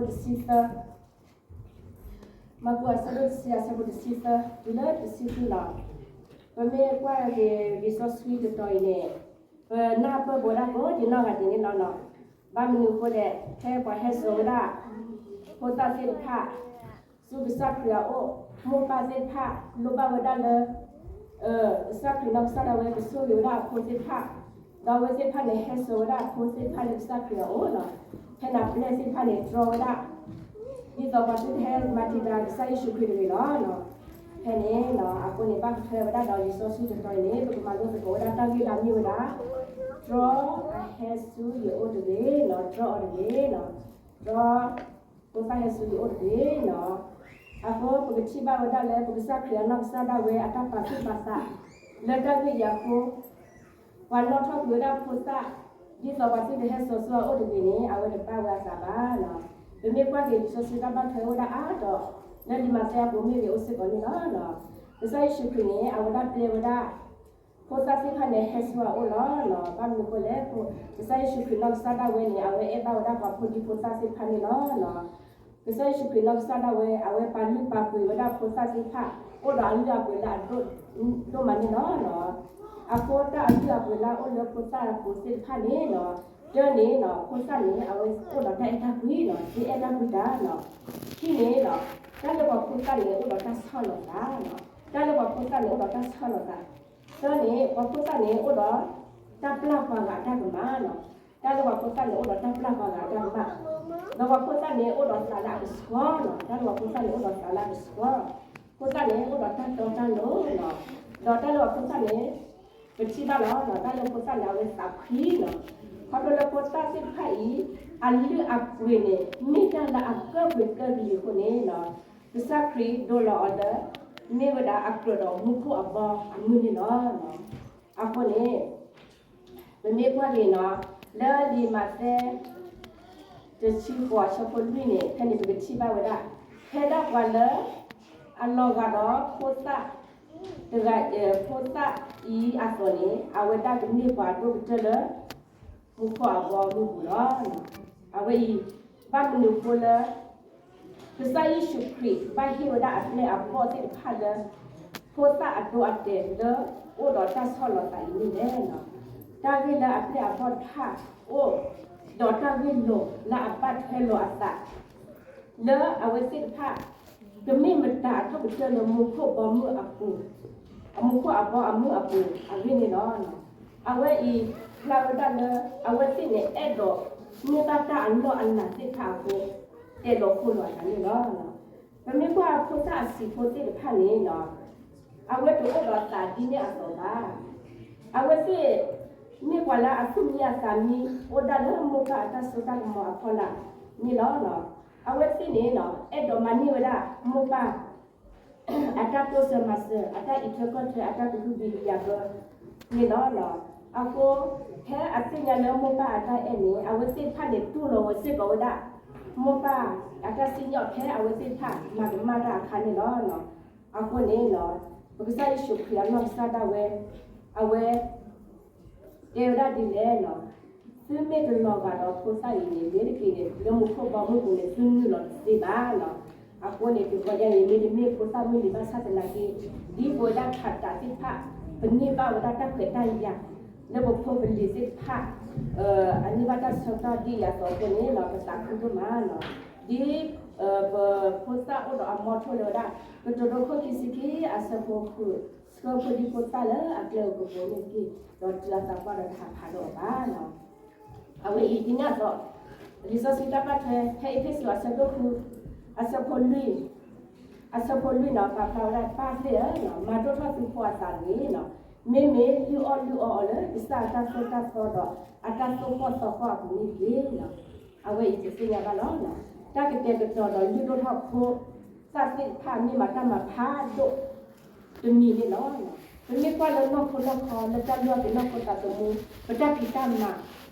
တဆံသၢ, မၢ်ကူးအဆၢဒိၣ်တဆံ အဆၢဖိတဆံသၢ တုၤလၢတဆံဃုလီၤ. ပမ့ၢ်ကွၢ်က့ၤလံာ်စီဆှံတတီၤအံၤန့ၣ်, ပနၢ်ပၢၢ်ပဝဲဒၣ်ကိးဒံနီၢ်ဂၤဒဲးန့ၣ်လီၤနီၤ. ဘၣ်မနုၤအဃိလဲၣ်, ဖဲပှၤဟဲစိာ်ဝဲဒၣ် ဖိသၣ်သ့ၣ်တဖၣ် ဆူကစၢ်ခရံာ်အအိၣ်, မိၢ်ပၢ်သ့ၣ်တဖၣ် လိၣ်ဘၣ်ဝဲဒၣ်လၢ ကစၢ်ခရံာ်နီၢ်ကစၢ်ဒၣ်ဝဲ ကဆိၣ်ဂ့ၤဝဲဒၣ်အဖိသ့ၣ်တဖၣ်, ဒီးအဝဲသ့ၣ်တဖၣ်န့ၣ် ဟဲစိာ်ဝဲဒၣ်အဖိသ့ၣ်တဖၣ်လၢကစၢ်ခရံာ်အအိၣ်လီၤ. ဖဲန့ၣ်ပျဲၢ်သ့ၣ်တဖၣ်န့ၣ် တြီဝဲဒၣ် ဒ်သိးပှၤသုတဟဲမၤတံာ်တာ်ကစၢ်ယ့ၣ်ၡူးခရံာ်တဂ့ၤလီၤ. ဖဲန့ၣ် အဃိန့ၣ် ဘၣ်ကထွဲဝဲဒၣ်ဒီးလံာ်စီဆှံတတီၤအံၤန့ၣ် ပကမၤလိသကိးဝဲဒၣ်တၢ်ဂ့ၢ်လၢအမ့ၢ်ဝဲဒၣ် တြီအဟဲဆူယအိၣ်တဂ့ၤ, တြီအီၤတဂ့ၤ, တြီဖိသၣ်ဟဲဆူယအိၣ်တဂ့ၤ. အဃိပကထံၣ်ဘၣ်ဝဲဒၣ်လၢ ပကစၢ်ခရံာ်အနီၢ်ကစၢ်ဒၣ်ဝဲအတၢ်ပာ်သူၣ်ပာ်သး လၢတၢ်ဂ့ၢ်အံၤအဃိ ပှၤနီၣ်ထီၣ်ကွံာ်ဝဲဒၣ်ဖိသၣ် ဒ်သိးပှၤသုတဟဲစိာ်ဆူအအိၣ်တဂ့ၤန့ၣ် အဝဲတဘၣ်ဝဲအသးဘၣ်. ပမ့ၢ်ကွၢ်က့ၤလံာ်စီဆှံတၢ်ဘၣ်ထွဲအိၣ်ဝဲဒၣ်အါဒီး လၢလံာ်မးသဲအပူၤမ့ၢ်ဂ့ၤအိၣ်စ့ၢ်ကီးန့ၣ်လီၤ. ကစၢ်ယ့ၣ်ၡူးခရံာ်န့ၣ် အဝဲဒၣ်ပျဲဝဲဒၣ် ဖိသၣ်သ့ၣ်တဖၣ်န့ၣ် ဟဲဆူအအိၣ်လီၤ. ဘၣ်မနုၤအဃိလဲၣ်, ကစၢ်ယ့ၣ်ၡူးခရံာ်နီၢ်ကစၢ်ဒၣ်ဝဲန့ၣ် အဝဲအဲၣ်ဘၣ်ဝဲဒၣ်ပှၤဖိဒံဖိသၣ်သ့ၣ်တဖၣ်န့ၣ်လီၤ. ကစၢ်ယ့ၣ်ၡူးခရံာ်နီၢ်ကစၢ်ဒၣ်ဝဲ အဝဲပာ်လုၢ်ပာ်ပှ့ၤဝဲဒၣ်ဖိသၣ်သ့ၣ်တဖၣ် အိၣ်ဒီးအလုၢ်အပှ့ၤလၢအဒိၣ်မးန့ၣ်လီၤ. အဃိတၢ်အလုၢ်အပှ့ၤလၢအအိၣ်လၢဖိသၣ်အပူၤသ့ၣ်တဖၣ်န့ၣ်လီၤ. တၢ်န့ၣ်လီၤ ဖိသၣ်န့ၣ် အဝဲအိၣ်ဒီးတၢ်အဲၣ်တၢ်ကွံလီၤ, သ့အဲၣ်တၢ်ကွံတၢ်လီၤ. ခံန့ၣ်လီၤ တၢ်လၢပှၤဖိသၣ်န့ၣ် အိၣ်ဒီးတၢ်ဆီၣ်လီၤသး, တၢ်လၢပှၤဖိသၣ်န့ၣ် အိၣ်ဒီးတၢ်ဆီၣ်လီၤသး. သၢန့ၣ် ပှၤဖိသၣ်န့ၣ် အိၣ်ဒီးတၢ်ပျၢ်ပှၤဂၤအတၢ်ကမၣ်လီၤ. တၢ်လၢပှၤဖိသၣ်န့ၣ် အိၣ်ဒီးတၢ်ပျၢ်ပှၤဂၤအတၢ်ကမၣ်, ဒီးပှၤဖိသၣ်န့ၣ် အိၣ်ဒီးသးလၢအကဆှီလီၤ. တၢ်လၢပှၤဖိသၣ်န့ၣ် အိၣ်ဒီးသးလၢအကဆှီ, ဖိသၣ်န့ၣ် အိၣ်ဒီးတၢ်တီတၢ်လိၤလီၤ. ဒီးတၢ်လၢပှၤဖိသၣ်န့ၣ် ပထံၣ်ဘၣ်လီၤ, တၢ်လၢဖိသၣ်န့ၣ် အဝဲသးဖှံလီၤ. ခီဖျိလၢဖိသၣ်သ့ၣ်တဖၣ်အံၤ အလုၢ်အပှ့ၤန့ၣ် မ့ၢ်တၢ်လၢအကၢၣ်ပှ့ၤကၢၣ်ကလံၤအဃိန့ၣ်လီၤ, ကစၢ်ခရံာ်ဒိလီၤအီၤလၢ မ့ၢ်ဝဲဒၣ်အကြၢးဒီးမူခိၣ်အဘီအမုၢ်န့ၣ်လီၤ. အဃိန့ၣ် ပမ့ၢ်ကွၢ်က့ၤန့ၣ် လၢလံာ်မးသဲ တဆံဃိး အဆၢဖိလွံၢ်န့ၣ် ဖဲန့ၣ်ပကထံၣ်ဘၣ်ဝဲဒၣ် ဖဲဒၣ်ပှၤလၢ အလီၤဂာ်ဒီးဖိသၣ် တဂၤ ဖိသၣ်အံၤအသိးန့ၣ် အဝဲဒၣ်ကမ့ၢ်ပှၤဒိၣ်ကတၢၢ်လၢ မူခိၣ်အဘီအမုၢ်ပူၤလီၤ. အဝဲအံၤ ဘၣ်မနုၤအဃိလၢ ကစၢ်ယ့ၣ်ၡူးခရံာ် ဘၣ်ဟ့ၣ်ဝဲဒၣ်အပျဲၢ်အဘီၣ်သ့ၣ်တဖၣ်လၢ ဖိသၣ်အဒိအတဲာ်လၢ အိၣ်ဒီးတၢ်ဆီၣ်လီၤသးအံၤန့ၣ်လဲၣ်. တၢ်ဂ့ၢ်လၢအပျဲၢ်အဘီၣ်တဖၣ်အိၣ် ဒီးတၢ်ဂ့ၢ်လိာ်လၢအဘၣ်ထွဲလိာ်အသး လၢအဝဲသ့ၣ်တဖၣ် ကမ့ၢ်မတၤအဒိၣ်ကတၢၢ်လၢမူခိၣ်ဘီမုၢ်အပူၤ, အမူခိၣ်အဘီအမုၢ်အပူၤအဂ့ၢ်န့ၣ်လီၤ. အဝဲအံၤ ဖျါဝဲဒၣ်လၢ အဝဲသ့ၣ်န့ၣ်အဲၣ်ဒိး မ့ၢ်ဘၣ်တၢ်အလီၢ်အလၤသ့ၣ်တဖၣ်အဃိ တဲာ်လီၤဃိလိာ်အသးန့ၣ်လီၤ. ပမ့ၢ်ကွၢ်ဖိသၣ်အဆံးဖိသ့ၣ်တဖၣ်န့ၣ်လီၤ အဝဲတအိၣ်ဒီးသးဒ်န့ၣ်အသိးဘၣ်. အဝဲသ့ၣ် မ့ၢ်ပှၤလၢအသူၣ်မံအသးမံ အိၣ်ဒၣ်လၢမိၢ်ပၢ်အတၢ်စိတၢ်ကမီၤအဖီလာ်န့ၣ်လီၤ. အဝဲသ့ၣ်န့ၣ် အဲၣ်ဒိးမၤန့ၢ်ဝဲဒၣ် မိၢ်ပၢ် အတၢ်တိစၢၤမၤစၢၤ အတၢ်အံးထွဲကွၢ်ထွဲ အတၢ်ကဟုကယာ်ဘၢန့ၣ်လီၤ. အဃိ ဖဲအသ့ၣ်ညါလၢမိၢ်ပၢ်အတၢ်အဲၣ်န့ၣ် အဝဲသ့ၣ်တဖၣ်န့ၣ် တူၢ်လိာ်ဝဲစ့ၢ်ကီးဝဲဒၣ် မိၢ်ပၢ်အတၢ်စံၣ်ညီၣ်ဖဲအဝဲသ့ၣ်တဖၣ် မၤကမၣ်တၢ်အခါန့ၣ်လီၤ. အဃိန့ၣ် ပကစၢ်ယ့ၣ်ၡူးခရံာ်အနီၢ်ကစၢ်ဒၣ်ဝဲ အဝဲ တဲဝဲဒၣ်ဒ်လဲၣ်န့ၣ်, သုမ့ၢ်တလီၤဂာ်ဒီးဖိသၣ်အံၤန့ၣ် မ့ၢ်တက့ၤန့ၣ် လၢမူခိၣ်ဘီမုၢ်ပူၤန့ၣ် သုနုာ်လီၤတသ့ဘၣ်န့ၣ်. အဃိန့ၣ် တဂီၤညါအံၤ မ့တမ့ၢ်ဖိသၣ်မုၢ်နံၤဘၣ်ဆၣ်သနာ်က့ ဒ်ပဝဲဒၣ်ခးတးသ့ၣ်တဖၣ် ပန့ၢ်ဘၣ်ဝဲဒၣ်တၢ်ခွဲးတၢ်ယာ် လၢပဖိပလံၤသ့ၣ်တဖၣ် အန့ၢ်ဘၣ်တၢ်ဆၢကတီၢ်ဒ်အံၤအသိးအဃိန့ၣ် ပသးခုဒိၣ်မးန့ၣ်. ဒ် ပဖိသၣ်အိၣ်ဒီးအမီထိၣ်လၢဝဲဒၣ် ကတိၤဒိခိၣ်ခံဆံခံ အဆၢဖိဃုာ် ဆှၢဖိဒံဖိသၣ်လၢအကျဲဧိၤကပူၤန့ၣ်တက့ၢ်, ဒီးတုၤအသးပှၢ်ဒီးတဟးဖးလၢၤအီၤဘၣ်န့ၣ်. အဝဲအံၤဒ်န့ၣ်အသိး လံာ်စီဆှံတၢ်ဘၣ်ထွဲ ဖဲအ့းဖ့းစူးအဆၢဒိၣ်ဃု အဆၢဖိလွံၢ် အဆၢဖိလွံၢ်န့ၣ် ပာ်ဖျါဝဲဒၣ် ပၢ်သ့ၣ်ဧၢ, မၤဒိၣ်ထီၣ်သုဖိအသးတဂ့ၤန့ၣ်, မ့မ့ၢ်လုၢ်အီၣ်လုၢ်အီအီၤလၢကစၢ်အတၢ်သိၣ်တၢ်သီဒီး အတၢ်သိၣ်ဃီၣ်သီဃီၣ်အပူၤန့ၣ်တက့ၢ်. အဝဲအံၤပသ့ၣ်ညါဘၣ်လီၤ. တၢ်ကတဲာ်ကတီၤဒီးလုၢ်ဒိၣ်ထီၣ်ဖိသၣ်သ့ၣ်တဖၣ် မ့ၢ်မၤတၢ်မၤဖးဒိၣ်တမံၤန့ၣ်လီၤ. ပမ့ၢ်ကွၢ်လၢနီၢ်ခိနီၢ်ခီ လၢတၢ်လုၢ်အီၣ်က့ၤနီၢ်ခိသးသမူ ပတၢ်ဖံးတၢ်မၤ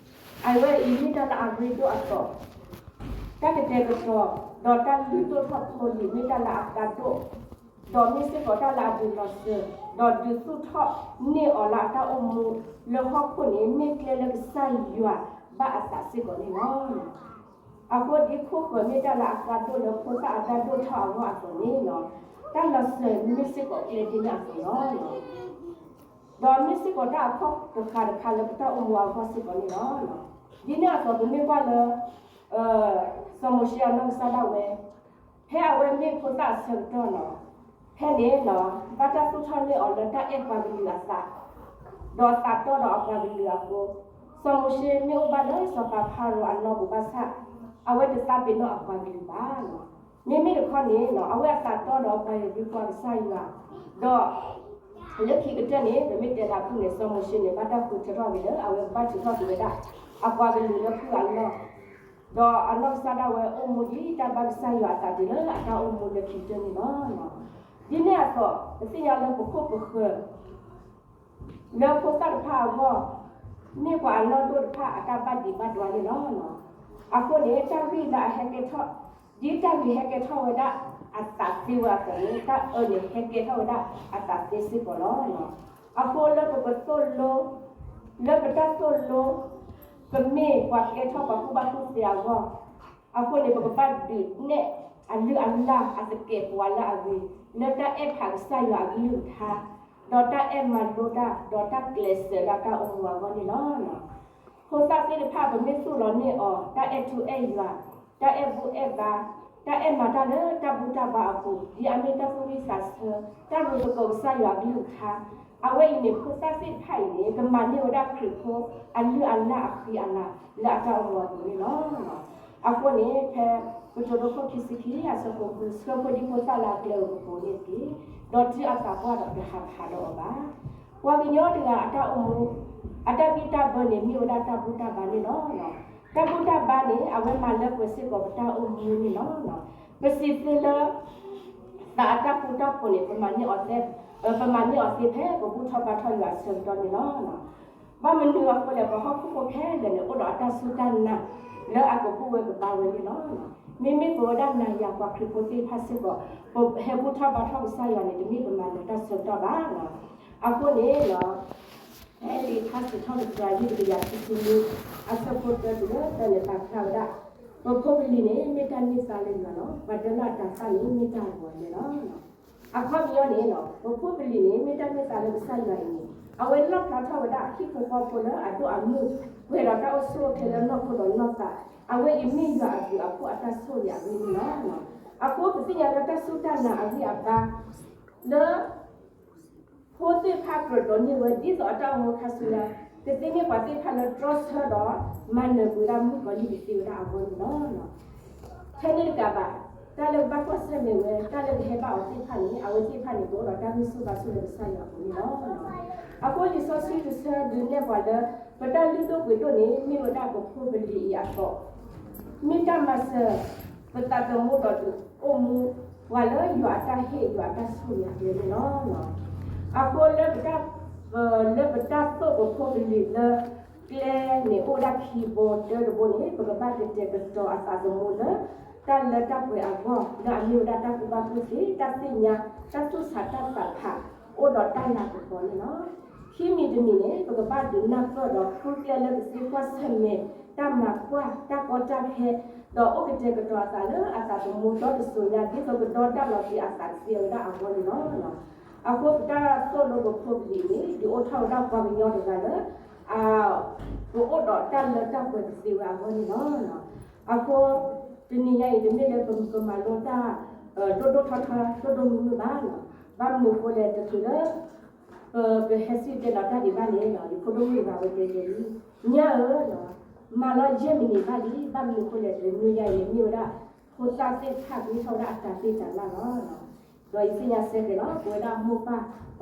အဝဲအံၤမ့ၢ်တၢ်လၢအရ့ဒိၣ်အသိး, တၢ်ကတဲာ်ကတီၤ ဒီးတၢ်လုၢ်ဒိၣ်ထီၣ်ဖိလံၤ မ့ၢ်တၢ်လၢအကါဒိၣ်, ဒီးမ့ၢ်စ့ၢ်ကီးတၢ်လၢအဒုးလီၤစၢၤ, ဒီးဒုးသူၣ်ထီၣ်န့ၢ်အီၤလၢအတၢ်အိၣ်မူလၢဟီၣ်ခိၣ်န့ၣ် မ့ၢ်ကျဲလၢကစၢ်ယွၤဘၣ်အသးစ့ၢ်ကီးန့ၣ်လီၤ. အဃိဒ်ခိၣ်ဃၢၤမ့ၢ်တၢ်လၢအသးဒိၣ်လၢဖိသၣ်အတၢ်ဒိၣ်ထီၣ်အဂီၢ်အသိးန့ၣ်လီၤ, တၢ်လီၤစၢၤမ့ၢ်စ့ၢ်ကီးကျဲဒ်န့ၣ်အသိးလီၤ. ဒီးမ့ၢ်စ့ၢ်ကီးတၢ်အခီၣ်တဃာ်တခါလၢပတၢ်အိၣ်မူအဂီၢ်စ့ၢ်ကီးန့ၣ်လီၤ. ဒ်န့ၣ်အသိးပမ့ၢ်ကွၢ်လၢ စီၤမိၤၡ့အနီၢ်ကစၢ်ဒၣ်ဝဲ ဖဲအဝဲမ့ၢ်ဖိသၣ်အဆၢကတီၢ်လီၤ, ဖဲန့ၣ် ဘၣ်တၢ်သူၣ်ထီၣ်န့ၢ်အီၤလၢတၢ်အဲၣ်ပှၤကလုာ်အသး, ဒီးသးတီဒီးအပှၤကလုာ်အဃိ, စီၤမိၤၡ့မ့ၢ်အိၣ်ဘၣ်လၢစီၤပၤဖၤရိၤအလီၢ်ပူၤဘၣ်ဆၣ်, အဝဲတသးပ့ၤနီၣ်အပှၤကလုာ်ဘၣ်. မ့မ့ၢ်တခီန့ၣ် အဝဲအသးတီဒီးပှၤဧ့ၤဘြံၤဖိအကစၢ်ယွၤ, ဒီး လၢခံကတၢၢ်န့ၣ် ပမ့ၢ်တဲလၢအဖုၣ်န့ၣ် စီၤမိၤၡ့န့ၣ် ဘၣ်တၢ်ဃုထၢထီၣ်က့ၤလၢအဝဲကဘၣ်ထုးထီၣ်က့ၤဝဲဒၣ် အပှၤကလုာ်လၢဖုၣ်အလီၢ်, ဒီးအနီၢ်ကစၢ်ဒၣ်ဝဲအိၣ်မူဒ်တၢ်ဘၣ်ကစၢ်ယွၤအသးတုၤလၢအတၢ်အိၣ်မူလၢခံကတၢၢ်န့ၣ်လီၤ. ဒ်န့ၣ်အသိး ပသ့ၣ်ညါလၢပခိၣ်ပဃၢၤ လၢဖိသၣ်တဖၣ်အဂီၢ် မ့ၢ်ပှၤအလီၢ်ဒိၣ်တဖၣ်အတၢ်ဘၣ်ဒံးဘၣ်ဒွါန့ၣ်လီၤ. အဃိန့ၣ် တၢ်ဂ့ၢ်လၢအဟဲကဲထီၣ်, ဒ်တၢ်ဂ့ၢ်ဟဲကဲထီၣ်ဝဲဒၣ်အသးသ့ဝဲအသိးန့ၣ် တၢ်အၢန့ၣ်ဟဲကဲထီၣ်ဝဲဒၣ်အသးသ့စ့ၢ်ကီးလီၤ. အဃိလၢပကသိၣ်လိ, လၢပတၢ်သိၣ်လိ ပမ့ၢ်ပှၤကဲထီၣ်ပှၤကူၣ်ဘၣ်ကူၣ်သ့အဂီၢ်, အဃိန့ၣ် ပကဘၣ်ဒုးနဲၣ်အလုၢ်အလၢ်အသကဲးပဝးလၢအဂ့ၤ, လၢတၢ်အဲၣ်ဖးကစၢ်ယွၤအကလုၢ်ကထါ, ဒီးတၢ်အဲၣ်မၤလိတၢ်, ဒီးတၢ်ကျဲးစၢးဒၣ်တၢ်အိၣ်မူအဂီၢ်န့ၣ်လီၤ. ဖိသၣ်သ့ၣ်တဖၣ် ပမ့ၢ်သိၣ်လီၤန့ၢ်အီၤ တၢ်အဲၣ်ထူအဲၣ်ယွၤ, တၢ်အဲၣ်ဘူၣ်အဲၣ်ဘါ, တၢ်အဲၣ်မၤတၢ်လၢတၢ်ဘူၣ်တၢ်ဘါအပူၤ, ဒ်အမ့ၢ်တၢ်သူၣ်ဝံၣ်သးဆၢ, တၢ်ရူးသကိးကစၢ်ယွၤအကလုၢ်ကထါ, အဝဲအံၤန့ၣ် ဖိသၣ်သ့ၣ်တဖၣ်အံၤန့ၣ် ကမၤန့ၢ်ဝဲဒၣ်ခရံာ်ဖိအလုၢ်အလၢ်အဃံအလၤလၢအတၢ်အိၣ်မူအပူၤန့ၣ်လီၤ. အဃိန့ၣ် ဖဲကတိၤဒိခိၣ်ခံဆံခံ အဆၢဖိဃု ဆှၢဖိဒံဖိသၣ်လၢအကျဲဧိၤကပူၤန့ၣ်တက့ၢ်, ဒီးတုၤအသးပှၢ်ဒီးတဟးဖးဒီးအီၤဘၣ်. ပှၤကညီတဂၤအတၢ်အိၣ်မူ အတၢ်ဂံၢ်တၢ်ဘၢန့ၣ် မ့ၢ်ဝဲဒၣ်တၢ်ဘူၣ်တၢ်ဘါန့ၣ်လီၤ. တၢ်ဘူၣ်တၢ်ဘါန့ၣ် အဝဲမၤလၢပှဲၤစ့ၢ်ကီးပတၢ်အိၣ်မူန့ၣ်လီၤ. ပစံးသ့လၢ သးအတၢ်ဃူတၢ်ဖိးန့ၣ် ပမၤန့ၢ်အီၤသ့, ပမၤန့ၢ်အီၤသ့ဖဲပဘူၣ်ထီၣ်ဘါထီၣ်ယွၤအဆၢကတီၢ်န့ၣ်လီၤ. ဘၣ်မနုၤအဃိလဲၣ် ပှၤဟီၣ်ခိၣ်ဖိခဲလၢာ်န့ၣ် အိၣ်ဒီးအတၢ်စူၢ်တၢ်နာ် လၢအကဘူၣ်ဝဲကဘါဝဲန့ၣ်လီၤ. မ့မ့ၢ်ပဝဲဒၣ်နၤယၤပှၤခရံာ်ဖိသ့ၣ်တဖၣ်စ့ၢ်ကီး ပဟဲဘူၣ်ထီၣ်ဘါထီၣ်ကစၢ်ယွၤန့ၣ် တမ့ၢ်ပမၤလၢတၢ်ဆၢကတီၢ်ဘၣ်. အဃိန့ၣ် ဖဲလံာ်ထါစံးထီၣ်ပတြၢၤ ယုၢ်တကယၤခံဆံနွံ အဆၢဖိတၢတုၤလၢသၢန့ၣ် ပာ်ဖျါဝဲဒၣ် ပဖိပလံၤန့ၣ် မ့ၢ်တၢ်န့ၢ်သါလၢယွၤလီၤ. ပှၤဒၢလၢအတၤသၣ်န့ၣ် မ့ၢ်တၢ်ဂီၤအမဲာ်လီၤ. အခီပညီန့ၣ် ပဖိပလံၤန့ၣ် မ့ၢ်တၢ်န့ၢ်သါလၢကစၢ်ယွၤအံၤန့ၣ် အဝဲလီၣ်ဖျါထီၣ်ဝဲဒၣ်ဟံၣ်ဖိဃီဖိလၢအဒိၣ်အမုၢ် ပှဲၤဒီးတၢ်အိၣ်ဆူၣ်အိၣ်ချ့လၢနီၢ်ခိဒီးနီၢ်သး, အဝဲအံၤမ့ၢ်ယွၤအဘျုးအဖှိၣ်အတၢ်ဆိၣ်ဂ့ၤအဂ့ၢ်န့ၣ်လီၤ. အဃိပသ့ၣ်ညါလၢတၢ်စူၢ်တၢ်နာ်အဂံၢ်အဘါ လၢ ဖိသ့ၣ်တဖၣ်ကြၢးဒိးန့ၢ်ဝဲ ဒ်သိးအတၢ်အိၣ်မူခါဆူညါ ကသ့မ့ၢ်ပှၤသ့ၣ်တဖၣ်လၢတြီဆၢဒီး မၤနၢၤကွံာ်ဝဲဒၣ်မုၣ်ကီၤလံၢ်တသ့ဝဲဒၣ်အဂီၢ်န့ၣ်လီၤ. ထဲန့ၣ်တကးဘၣ် တၢ်လၢကဘၣ်ကွၢ်ဆၢၣ်မဲာ်ဝဲ တၢ်လၢကဟဲဘၣ်အီၤသ့ၣ်တဖၣ်န့ၣ် အဝဲသ့ၣ်တဖၣ်န့ၣ် ကအိၣ်ဒီးတၢ်ဂံၢ်ဆူၣ်ဘါဆူၣ်လၢကစၢ်ယွၤအပူၤန့ၣ်လီၤ. အဃိလံာ်စီဆှံတဆၢဒုးနဲၣ်ပှၤလၢ ပတၢ်လုၢ်ဒိၣ်ပှ့ၤဒိၣ်န့ၣ် မ့ၢ်ဝဲဒၣ်ပဖိပလံၤအံၤအသိး မ့ၢ်တၢ်မၤစၢၤ ပသးသမူဒီးဒုးအိၣ်မူ ပှၤလၢယွၤအတၢ်ဟ့ၣ်ယွၤအတၢ်ဆိၣ်ဂ့ၤအကျဲန့ၣ်လီၤ. အဃိလၢပတၢ် လၢပတၢ်သိၣ်ပဖိပလံၤလၢ ကျဲန့ၣ်အိၣ်ဝဲဒၣ်ခံဘိတၢတဘိန့ၣ် ပကဘၣ်ကတဲာ်ကတီၤအသးသမူလၢ တၢ်လၢတၢ်ပှဲၤအဂီၢ် လၢအမ့ၢ်ဝဲဒၣ်တၢ်ကူၣ်ဘၣ်ကူၣ်သ့ တၢ်သ့ၣ်ညါ တၢ်သူၣ်ဆးတၢ်သးဖး အိၣ်ဒီးတၢ်လၤကပီၤန့ၣ်လီၤ. ခံမံၤတမံၤန့ၣ် ပကဘၣ်ဒုးနၢ်ပၢၢ်ဒီးဃုကျဲလၢပသ့ကွၢ်ဆၢၣ်မဲာ် တၢ်မၤကွၢ် တၢ်ကီတၢ်ခဲ ဒီးအိၣ်ကတဲာ်ကတီၤအသးလၢအသးသမူဒီတစိၤညါ ဒ်သိးကဒီတၢ်လီၤတံၢ်အသးတသ့ဝဲဒၣ်အဂီၢ်န့ၣ်လီၤ. အဃိပတၢ်သိၣ်လိပဖိပလံၤန့ၣ် ဒုးအိၣ်ထီၣ်ဝဲဒၣ်ပှၤကညီတဂၤလၢ အ ကအိၣ်ဒီးတၢ်လၢတၢ်ပှဲၤတသ့ဝဲအဂီၢ်န့ၣ်လီၤ. အဃိ တနံၤညါအံၤ တမ့ၢ်လၢပကမၤလိတၢ် ဒိၣ်ဒိၣ်ထီထီ ဒိၣ်ဒိၣ်မုၢ်မုၢ်ဘၣ်လီၤ. ဘၣ်မနုၤအဃိလဲၣ် တချုးလၢ ပကဟဲစံၣ်တဲၤလီၤတၢ်ဒံးဘၣ်န့ၣ်လီၤ ယဖိဒိၣ်မုၣ်တဂၤဝဲတဲတဲလံ, ညၣ်ဧၢ, မၤလီၤယဲၢ်မံးနံးဘၣ်လံ, ဘၣ်မနုၤအဃိလဲၣ် တနံၤညါအံၤ မ့ၢ်ဝဲဒၣ် ဖိသၣ်သ့ၣ်တဖၣ်ကဲထီၣ်ဝဲဒၣ်အတၤသ့ၣ်တၤလၣ်လီၤ. ဒီးယသ့ၣ်ညါဆၢတဲာ်လီၤ ပဝဲဒၣ်မိၢ်ပၢ် ပှ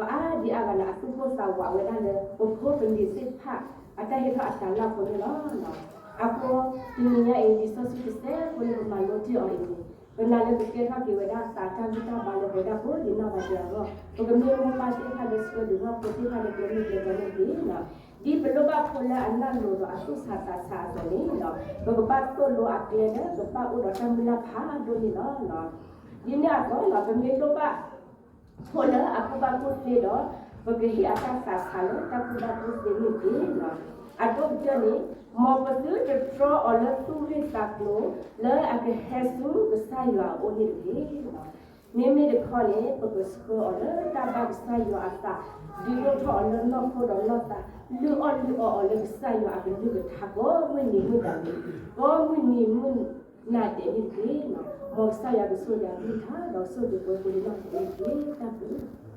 ၤအါဒံအါဂၤန့ၣ် အသူၣ်ပိၢ်သးဝးဝဲဒၣ်လၢ ပဖိပလံၤသ့ၣ်တဖၣ် အတၢ်ဟ့ၣ်ထီၣ်အတၤလၣ်အဃိန့ၣ်လီၤ. အဃိ တနံၤညါအံၤ လံာ်စီဆှံတဆၢဖိလၢပမၤလိတ့ၢ်အီၤအံၤန့ၣ် ပနာ်လၢကကဲထီၣ်က့ၤဝဲဒၣ်သးတၢ်ဂံၢ်တၢ်ဘါလၢပဝဲဒၣ်ကိးဒံးနီၢ်ဂၤဒဲးအဂီၢ်, ပကမ့ၢ်မိၢ်ပၢ်သ့ၣ်တဖၣ်လၢဆှၢဒုးထီၣ်ဖိသ့ၣ်တဖၣ်လၢကျဲမုၢ်ကျဲဘီန့ၣ်တက့ၢ်. ဒ်ပလိၣ်ဘၣ်ဖိလၢအနၢ်လိၤဒီးအသူၣ်ဆးသးဆးအသိးန့ၣ်လီၤ, ပကဘၣ်သိၣ်လိအကျဲလၢ ပဘၣ်အိၣ်ဒီးတၢ်မုၢ်လၢ်ဖးဒိၣ်န့ၣ်လီၤ. ဒ်န့ၣ်အသိးလီၤ ပမ့ၢ်လိၣ်ဘၣ် ဖိလၢအကူၣ်ဘၣ်ကူၣ်သ့ဒီး ပကဟ့ၣ်အတၢ်သးဆးလၢတၢ်ကူၣ်ဘၣ်ကူၣ်သ့န့ၣ်တက့ၢ်. အဒိၣ်ကတၢၢ်န့ၣ်, မ်ပသုတတြီအီၤလၢသူၣ်ဂ့ၢ်သးကျိၤ လၢအကဟဲဆူကစၢ်ယွၤအအိၣ်န့ၣ်တဂ့ၤ. မ့မ့ၢ်တခီန့ၣ် ပကဆှၢအီၤလၢတၢ်ဘၣ်ကစၢ်ယွၤအသး, ဒုးဒိၣ်ထီၣ်အီၤလၢနီၢ်ခိဒီးနီၢ်သး, လုၢ်အီၣ်လုၢ်အီအီၤလၢကစၢ်ယွၤအကလုၢ်ကထါ ကိးမုၢ်နံၤမုၢ်နၤန့ၣ်, ကိးမုၢ်နံၤမုၢ်နၤဒဲးန့ၣ်တက့ၢ်. မ်ကစၢ်ယွၤကဆိၣ်ဂ့ၤအကလုၢ်ကထါ ဒီးဆိၣ်ဂ့ၤပှၤကိးဂၤဒဲးန့ၣ်တက့ၢ်. တၢ်ဘျုး